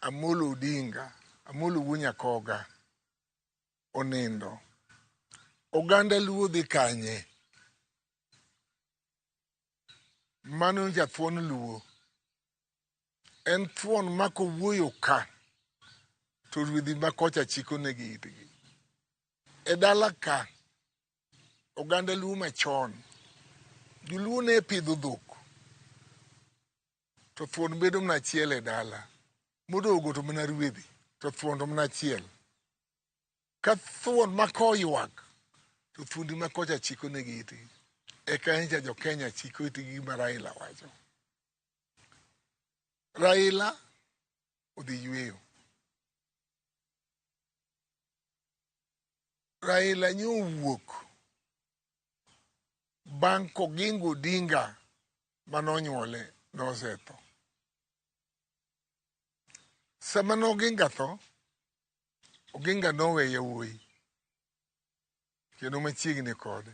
Amolo Odinga, Amolo Wuo Nyakoga onindo, oganda Luo dhi kanye? Mano jathuon Luo. En thuon ma kowuoyo ka to rwedhi ma kocha chiko negi itgi. E dala ka, oganda Luo machon, joluo ne pidho dhok to thuon bedo mana achiel e dala. Modogo to mana rwedhi to thuon to mana achiel. Ka thuon ma koywak to thuondi ma kocha chiko negi itgi. Eka encha jo Kenya chiko itgi gima Raila wacho. Raila odhi yweyo. Raila nyo owuok bang' Koginga Odinga manonyuole nosetho. Sama ne Oginga tho, Oginga nowe yawuoyi kendo machiegni kode.